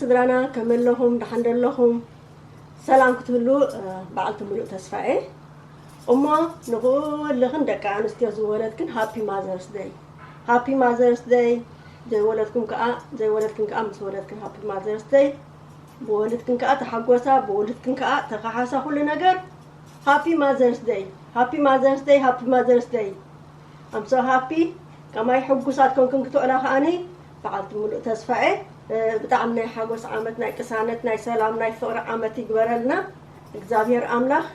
ስድራና ከመይ ኣለኹም? ደሓን ዶ ኣለኹም? ሰላም ክትህሉ፣ እ፣ በዓልቲ ሙሉእ ተስፋ እየ። እሞ ንኹልኽን ደቂ ኣንስትዮ ዝወለድክን ሃፒ ማዘርስ ደይ። ሃፒ ማዘርስ ደይ። ዘይወለድኩም ከኣ፣ ዘይወለድክን ከኣ ምስ ወለድክን ሃፒ ማዘርስ ደይ። ብወለድክን ከኣ ተሓጎሳ፣ ብወለድክን ከኣ ተኸሓሳ፣ ኩሉ ነገር። ሃፒ ማዘርስ ደይ። ሃፒ ማዘርስ ደይ። ሃፒ ማዘርስ ደይ። I'm so happy። ከማይ ሕጉሳት ኮንክን ክትውዕላ ከኣኒ በዓልቲ ሙሉእ ተስፋ እየ። እ፣ ብጣዕሚ ናይ ሓጎስ ዓመት፣ ናይ ቅሳነት፣ ናይ ሰላም፣ ናይ ፍቕሪ ዓመት ይግበረልና እግዚኣብሔር ኣምላኽ።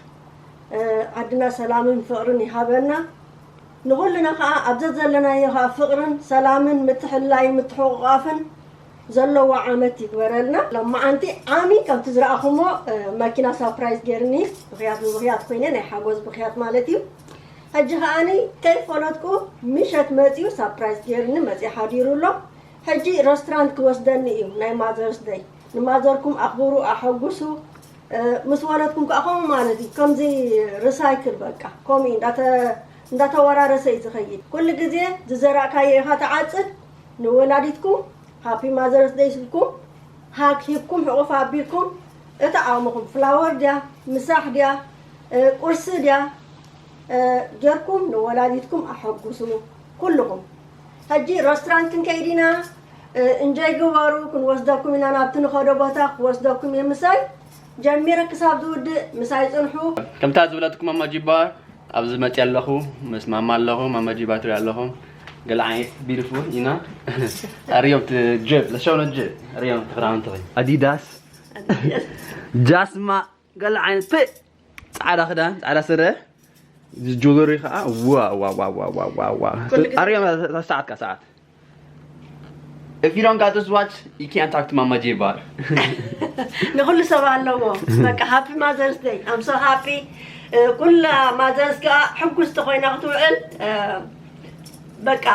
እ፣ ዓድና ሰላምን ፍቕርን ይሃበና። ንኹልና ከኣ ኣብ ዘዘለናዮ ከኣ ፍቕርን ሰላምን ምትሕልላይን ምትሕቑቓፍን ዘለዎ ዓመት ይግበረልና። ሎማዓንቲ ዓሚ ከምቲ ዝረኣኹሞ፣ እ፣ መኪና ሳፕራይዝ ገይርኒ፣ ምኽያት ብምኽያት ኮይነ፣ ናይ ሓጎስ ምኽያት ማለት እዩ። ሕጂ ከኣኒ ከይፈለጥኩ ምሸት መጺኡ ሳፕራይዝ ገይርኒ መጺኡ ሓዲሩ ኣሎ። ሕጂ ረስትራንት ክወስደኒ እዩ ናይ ማዘርስ ደይ። ንማዘርኩም ኣኽብሩ፣ ኣሐጉሱ። እ፣ ምስ ወለድኩም ከኣ ከምኡ ማለት እዩ። ከምዚ ሪሳይክል በቃ ከምኡ እዩ እንዳተ-፣ እንዳተወራረሰ እዩ ዝኸይድ። ኩሉ ግዜ ዝዘራእካዮ ኢኻ ትዓጽድ። ንወላዲትኩም ሃፒ ማዘርስ ደይ ስልኩም ሃግ ሂብኩም፣ ሕቑፍ ኣቢልኩም፣ እቲ ዓቕምኹም ፍላወር ድያ፣ ምሳሕ ድያ፣ እ፣ ቁርሲ ድያ፣ እ፣ ጌርኩም ንወላዲትኩም ኣሐጉሱ ኩልኹም። ሕጂ ረስትራንት ክንከይድ ኢና፣ እ፣ እንጆይ ግበሩ፣ ክንወስደኩም ኢና ናብቲ ንኸዶ ቦታ፣ ክወስደኩም እየ ምሳይ ጀሚረ ክሳብ ዝውድእ ምሳይ ጽንሑ። ከምታ ዝብለትኩም ማማ ጂባር፣ ኣብዚ መፅየ ኣለኹ፣ ምስ ማማ ኣለኹ፣ ማማ ጂባር ትሪኡ ኣለኹም። ገለ ዓይነት ቢልፉል ኢና። ኣርዮም እቲ ጅብ፣ let's show the ጅብ። ኣርዮም እቲ ክዳውንቲ ኸይ። ኣዲዳስ፣ ጃስማ፣ ገለ ዓይነት ፕ-፣ ፃዕዳ ክዳን፣ ፃዕዳ ስረ፣ እዚ ጁለሪ ከዓ፣ ዋ፣ ዋ፣ ዋ። ኩሉ ግዜ ኣርዮም እታ ሰዓት ከ፣ ሰዓት። If you don't got this watch, you can't talk to ማማ ጂባር። ንኹሉ ሰብ ኣለዎ። በቃ ሃፒ ማዘርስ ደይ። I'm so happy። እ፣ ኩላ ማዘርስ ከኣ ሕጉስቲ ኮይና ክትውዕል፣ እ፣ በቃ፣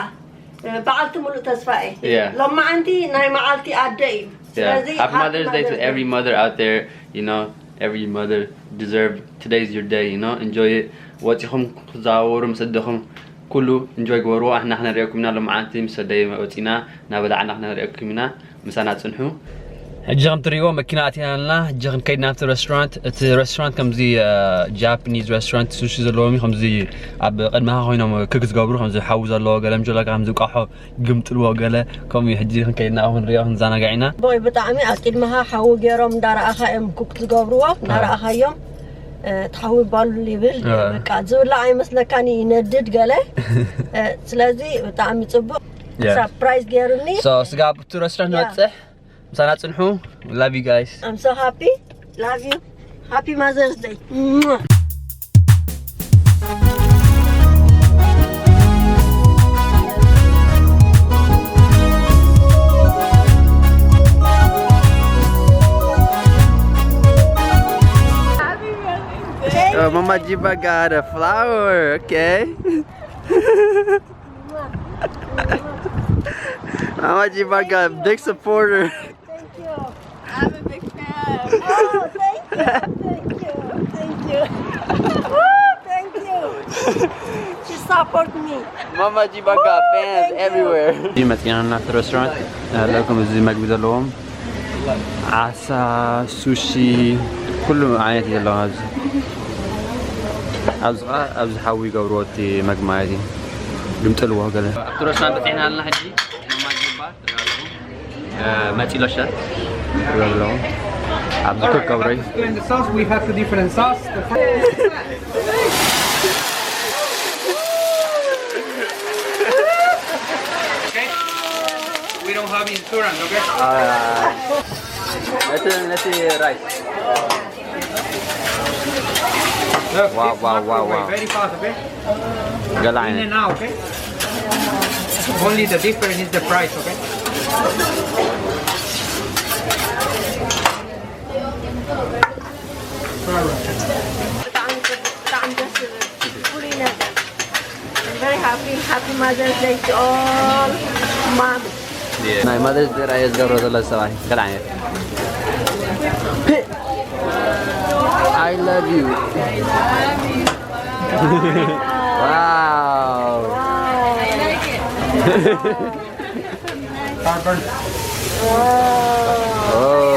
እ፣ በዓልቲ ሙሉእ ተስፋ እየ። Yeah። ሎማዓንቲ ናይ መዓልቲ ኣደ እዩ። Yeah። ስለዚ Happy ሃፒ Mother's Day to ማዘርስ ደይ። Every mother out there. You know, every mother deserve, today's your day, you know, enjoy it። ወፂኹም ክትዘዋወሩ ምስ ኣደኹም ኩሉ እንጆይ ግበርዎ። ኣሕና ክነሪአኩም ኢና። ሎማዓንቲ ምስ ኣደይ ወፂና እናበላዕና ክነሪአኩም ኢና። ምሳና ፅንሑ። ሕጂ ከም ትሪእዎ መኪና ኣቲና ኣለና። ሕጂ ክንከይድ ናብቲ ሬስቶራንት። እቲ ሬስቶራንት ከምዚ፣ እ፣ ጃፓኒዝ ሬስቶራንት ሱሺ ዘለዎም እዩ። ከምዚ ኣብ ቅድመኻ ኮይኖም ክክ ዝገብሩ፣ ከምዚ ሓዊ ዘለዎ ገለ ምጆለካ፣ ከምዚ ቃሖ ግምጥልዎ ገለ ከምኡ እዩ። ሕጂ ክንከይድ ናብኡ ክንሪኦ ክንዘናጋዕ ኢና። ቦይ ብጣዕሚ ኣብ ቅድመኻ ሓዊ ገይሮም እንዳረኣኻ እዮም ኩክ ዝገብርዎ። እ። እንዳረኣኻዮም፣ እ፣ እቲ ሓዊ ባሉል ይብል። እ። በቃ ዝብላዕ ኣይመስለካን እዩ፣ ይነድድ ገለ። እ፣ ስለዚ ብጣዕሚ ጽቡቕ። Yeah። ሳፕራይዝ ገይሩኒ። So፣ ስጋብ እቲ ሬስቶራንት Yeah። ንበጽሕ። ምሳና ጽንሑ። Love you guys. I'm so happy. Love you. Happy Mother's Day. Mwah. Happy Mother's Day. Oh, Mama Jiba got a flower. Okay. Mama Jiba got a big supporter. Thank you. I'm a big fan. Oh, thank you. Thank you. Thank you. Woo, thank you. She support me. Mama Jiba got Woo, fans thank you. Everywhere. ይመጽናና ሬስቶራንት ኣለኩም። እዚ መግቢ ዘለዎም ዓሳ፣ ሱሺ፣ ኩሉ ዓይነት እዩ ዘለዎም ኣብዚ። ኣብዚ ኸዓ ኣብዚ ሓዊ ይገብርዎ እቲ መግቢ ማለት እዩ። ግምጥልዎ ገለ። ኣብቲ ሬስቶራንት በጺሕና ኣለና ሕጂ። መማጅባ ትሪኡ ኣለኹም። እ፣ መጺ ሎሸን ትሪኡ ኣለኹም። ኣብዚ ክክ ገብረይ። Explain the sauce. We have two different sauce. The first Okay? We don't have insurance, okay? አ፣ ነቲ፣ ነቲ ራይስ። Look, Wow, this wow, wow, Microwave, wow. Very fast, okay? ገለ In ዓይነት። And out, okay? Only the difference is the price, okay? ብጣዕሚ ጽቡቕ፣ ብጣዕሚ ደስ ዝብል ፍሉይ ነገር። I'm very happy. Happy Mother's Day to all mom. ናይ ማዘርስ ደይ ራእየ ዝገብሮ ዘሎ ሰብኣይ ገለ ዓይነት። I love you. Wow. Wow. Carbon. Wow. Oh.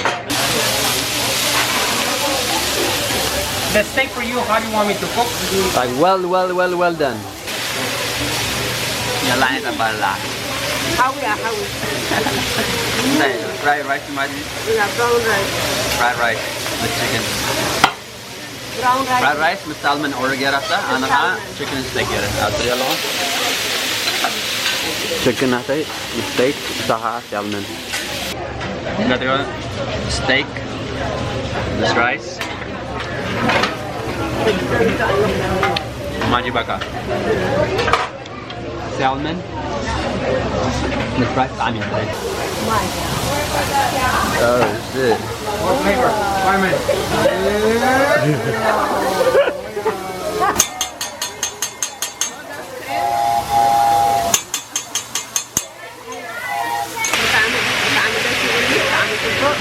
The steak for you, how do you want me to cook? Like, well, well, well, well done. የላይነ ባላ ሓዊ እያ ሓዊ እንታይ fried rice ማለት እዩ? ያ brown rice Fried rice with chicken. brown rice Fried rice ምስ salmon order ገይራታ ኣነ ከዓ chicken steak ገይረ ኣብ ትሪኦ ኣለኹ። Chicken ናተይ steak እሳ ከዓ salmon. Got the steak, this rice. Maji baka. Salmon. This rice ብጣዕሚ ይጥዕም። Oh shit. What flavor? Lemon. ብጣዕሚ ብጣዕሚ ደስ ይብል ብጣዕሚ ፅቡቅ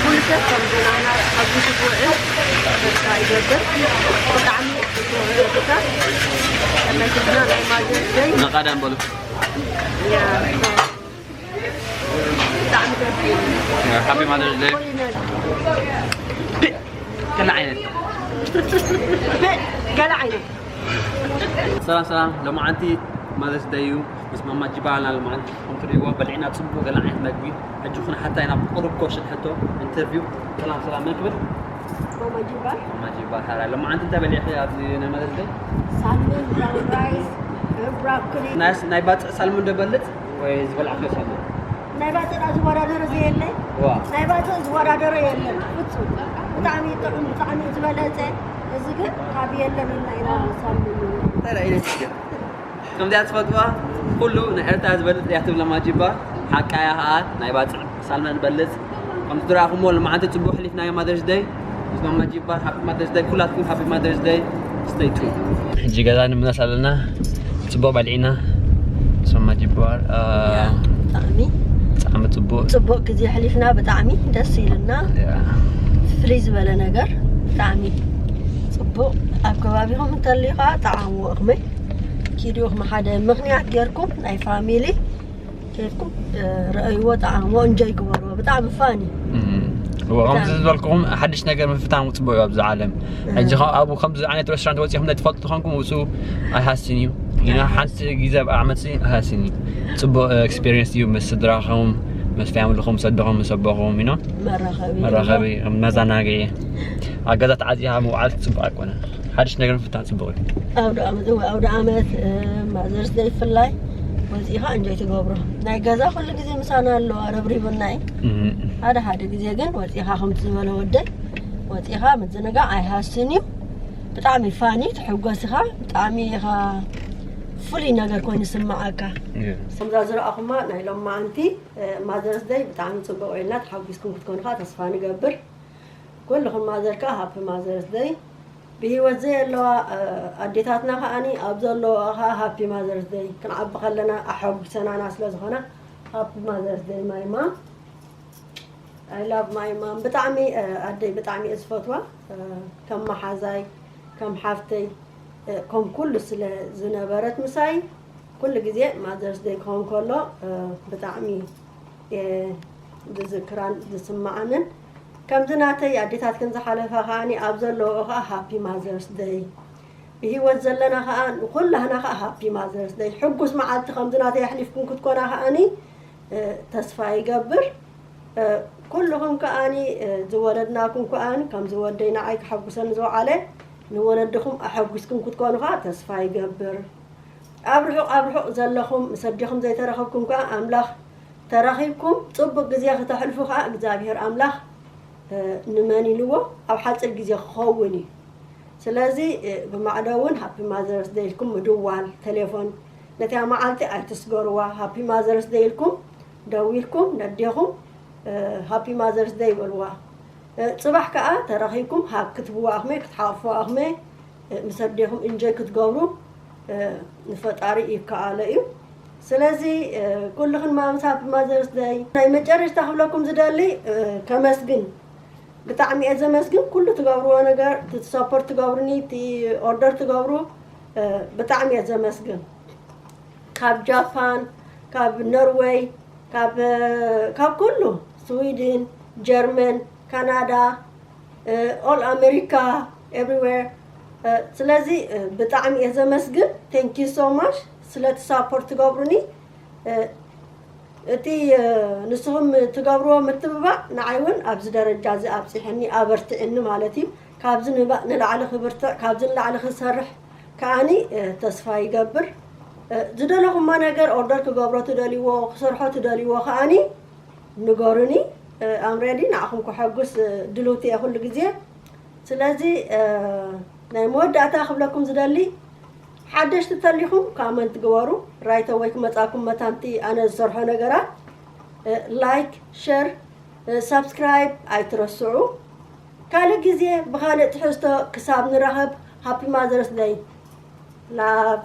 ኩሉ ሰብ ከምዚ ናይና ኣብዚ ትጉዕን ተስፋ ይገብር ብጣዕሚ ፅቡቅ ቦታ ከመይ ክብና ናይ ማዘር ደይ ንቐደም በሉ። ያ ብጣዕሚ ደስ ይብል Happy Mother's Day. ኩሉ ነገር ገለ ዓይነት ገለ ዓይነት ሰላም ሰላም፣ ሎማዓንቲ Mother's Day እዩ። ምስ ማማ ጂባ ኣለና ሎማዓንቲ። ከም ትሪእዎ በሊዕና ፅቡቅ ገለ ዓይነት መግቢ። ሕጂ ኩን ሓታ ኢና ቁሩብ ኮሽን ሕቶ interview። ሰላም ሰላም፣ መን ክብል? ማማ ጂባ ማማ ጂባ ሓራ። ሎማዓንቲ እንታይ በሊዕኺ ኣብዚ ናይ Mother's Day? ሳልመን brown rice broccoli ናይ ናይ ባፅዕ ሳልመን ዶ በልፅ ወይ ዝበላዕክዮ ሳልመን? ናይ ባፅዕ ዝወዳደሮ ዘየለ ዋ ናይ ባፅዕ ዝወዳደሮ የለን ፍፁም ብጣዕሚ ጥዑም ብጣዕሚ ዝበለፀ እዚ ግን ካብ የለን ኢልና ኢና ንሳምኑ እንታይ ዓይነት ችግር? ከምዚኣ ትፈትዋ ኩሉ ናይ ኤርትራ ዝበልፅ እያ ትብል ማማ ጂባ። ሓቃ እያ ከዓ ናይ ባፅዕ ሳልመን በልፅ። ከምቲ ዝረኣኹምዎ ሎማዓንቲ ፅቡቅ ኣሕሊፍናዮ Mother's Day። ምስ ማማ ጂባ Happy Mother's Day፣ ኩላትኩም Happy Mother's Day። Stay tuned። ሕጂ ገዛ ንምለስ ኣለና። ፅቡቅ በሊዕና ምስ ማማ ጂባ። ብጣዕሚ ብጣዕሚ ፅቡቅ። ፅቡቅ ግዜ ኣሕሊፍና ብጣዕሚ ደስ ኢልና ያ። ፍልይ ዝበለ ነገር ብጣዕሚ ፅቡቅ ኣብ ከባቢኹም እንተልዩ ከዓ ጠዓምዎ እኽመይ ኪዱ እኽመ ሓደ ምክንያት ጌርኩም ናይ ፋሚሊ ኬድኩም ረአይዎ ጠዓምዎ እንጆይ ግበርዎ ብጣዕሚ ፋኒ እም። እዎ፣ ከምዚ ዝበልኩኹም ሓድሽ ነገር ምፍታን ፅቡቅ እዩ ኣብዚ ዓለም። ሕጂ ኸ ኣብኡ ከምዚ ዓይነት ሬስቶራንት ወፂኹም ናይ ትፈልጡ ተኾንኩም ውፅኡ ኣይሃስን እዩ። ግና ሓንቲ ግዜ ኣብ ዓመት ኣይሃስን እዩ። ፅቡቅ ኤክስፒሪየንስ እዩ ምስ ስድራኹም፣ ምስ ፋሚሊኹም፣ ምስ ኣደኹም፣ ምስ ኣቦኹም፣ you know? መራኸቢ መራኸቢ፣ መዘናግዒ። ኣብ ገዛ ተዓፂኻ ምውዓል ፅቡቅ ኣይኮነን። ሓድሽ ነገር ምፍታን ፅቡቅ እዩ። ኣውደ ዓመት እወ ኣውደ ዓመት ማዘርስ ደይ ፍላይ ወፂኻ እንጆይ ትገብሮ ናይ ገዛ ኩሉ ግዜ ምሳና ኣለዋ ረብሪቡና እዩ እም። ሓደ ሓደ ግዜ ግን ወፂኻ ከምቲ ዝበለ ወደይ ወፂኻ ምዝንጋዕ ኣይሃስን እዩ ብጣዕሚ ፋኒ ትሕጎስ ኢኻ ብጣዕሚ ኢኻ ፍሉይ ነገር ኮይኑ ስምዓካ እም። ከምዛ ዝረኣኹማ ናይ ሎማዓንቲ ማዘርስ ደይ ብጣዕሚ ፅቡቅ ኢልና ተሓጒስኩም ክትኮኑ ከዓ ተስፋ ንገብር ኩልኹም ማዘር ከዓ ሃፒ ማዘርስ ደይ ብሂወት ዘየለዋ ኣዴታትና ከዓኒ ኣብ ዘለዋ ከዓ ሃፒ ማዘርስ ደይ ክንዓቢ ከለና ኣሐጉሰናና ስለ ዝኾና ሃፒ ማዘርስ ደይ ማይማ I love my mom ብጣዕሚ ኣደይ ብጣዕሚ እየ ዝፈትዋ ከም መሓዛይ ከም ሓፍተይ ከም ኩሉ ስለ ዝነበረት ምሳይ ኩሉ ግዜ ማዘርስ ደይ ክኸውን ከሎ ብጣዕሚ እየ ዝዝክራን ዝስምዓንን ከምዚ ናተይ ኣዴታትክን ዝሓለፋ ከዓኒ ኣብ ዘለዎ ከዓ ሃፒ ማዘርስ ደይ ብሂወት ዘለና ከዓ ንኩላህና ከዓ ሃፒ ማዘርስ ደይ ሕጉስ መዓልቲ ከምዚ ናተይ ኣሕሊፍኩም ክትኮና ከዓኒ ተስፋ ይገብር ኩልኹም ከዓኒ ዝወለድናኩም ከዓኒ ከምዚ ወደይ ንዓይ ክሐጉሰኒ ዝወዓለ ንወለድኹም ኣሐጉስኩም ክትኮኑ ከዓ ተስፋ ይገብር ኣብ ርሑቕ ኣብ ርሑቕ ዘለኹም ምስ ኣዴኹም ዘይተረኸብኩም ከዓ ኣምላኽ ተራኺብኩም ፅቡቅ ግዜ ክተሕልፉ ከዓ እግዚኣብሔር ኣምላኽ ንመን ኢልዎ ኣብ ሓፂር ግዜ ክኸውን እዩ ስለዚ ብማዕዶ እውን ሃፒ ማዘርስ ደይ ኢልኩም ምድዋል ቴሌፎን ነቲያ መዓልቲ ኣይትስገርዋ ሃፒ ማዘርስ ደይ ኢልኩም ደዊልኩም ነዴኹም ሃፒ ማዘርስ ደይ በልዋ ፅባሕ ከዓ ተረኺብኩም ሃግ ክትብዋ ኣኽመ ክትሓቕፍዋ ኣኽመ ምስ ኣዴኹም እንጆይ ክትገብሩ ንፈጣሪ ይከኣሎ እዩ ስለዚ ኩልኽን ማምስ ሃፒ ማዘርስ ደይ። ናይ መጨረሽታ ክብለኩም ዝደሊ ከመስግን፣ ብጣዕሚ እየ ዘመስግን ኩሉ ትገብርዎ ነገር፣ እቲ ሰፖርት ትገብሩኒ፣ እቲ ኦርደር ትገብሩ ብጣዕሚ እየ ዘመስግን። ካብ ጃፓን፣ ካብ ኖርወይ፣ ካብ ካብ ኩሉ፣ ስዊድን፣ ጀርመን፣ ካናዳ፣ ኦል ኣሜሪካ፣ ኤቭሪዌር። ስለዚ ብጣዕሚ እየ ዘመስግን። Thank you so much ስለቲ ሳፖርት ትገብሩኒ። እቲ ንስኹም ትገብርዎ ምትብባዕ ንዓይ እውን ኣብዚ ደረጃ እዚ ኣብፂሐኒ፣ ኣበርትዕኒ ማለት እዩ። ካብዚ ንላዕሊ ክብርትዕ፣ ካብዚ ንላዕሊ ክሰርሕ ከዓኒ ተስፋ ይገብር። ዝደለኹማ ነገር ኦርደር ክገብሮ ትደልይዎ፣ ክሰርሖ ትደልይዎ ከዓኒ ንገሩኒ። ኣምሬዲ ንዓኹም ክሐጉስ ድልውቲ እየ ኩሉ ግዜ። ስለዚ ናይ መወዳእታ ክብለኩም ዝደሊ፣ ሓደሽቲ ተሊኹም ካመንት ግበሩ። ራይተወይ ክመፃኩም መታንቲ ኣነ ዝሰርሖ ነገራት። ላይክ፣ ሸር፣ ሳብስክራይብ ኣይትረስዑ። ካልእ ግዜ ብኻልእ ትሕዝቶ ክሳብ ንራኸብ፣ ሃፒ ማዘርስ ደይ። ላቭ።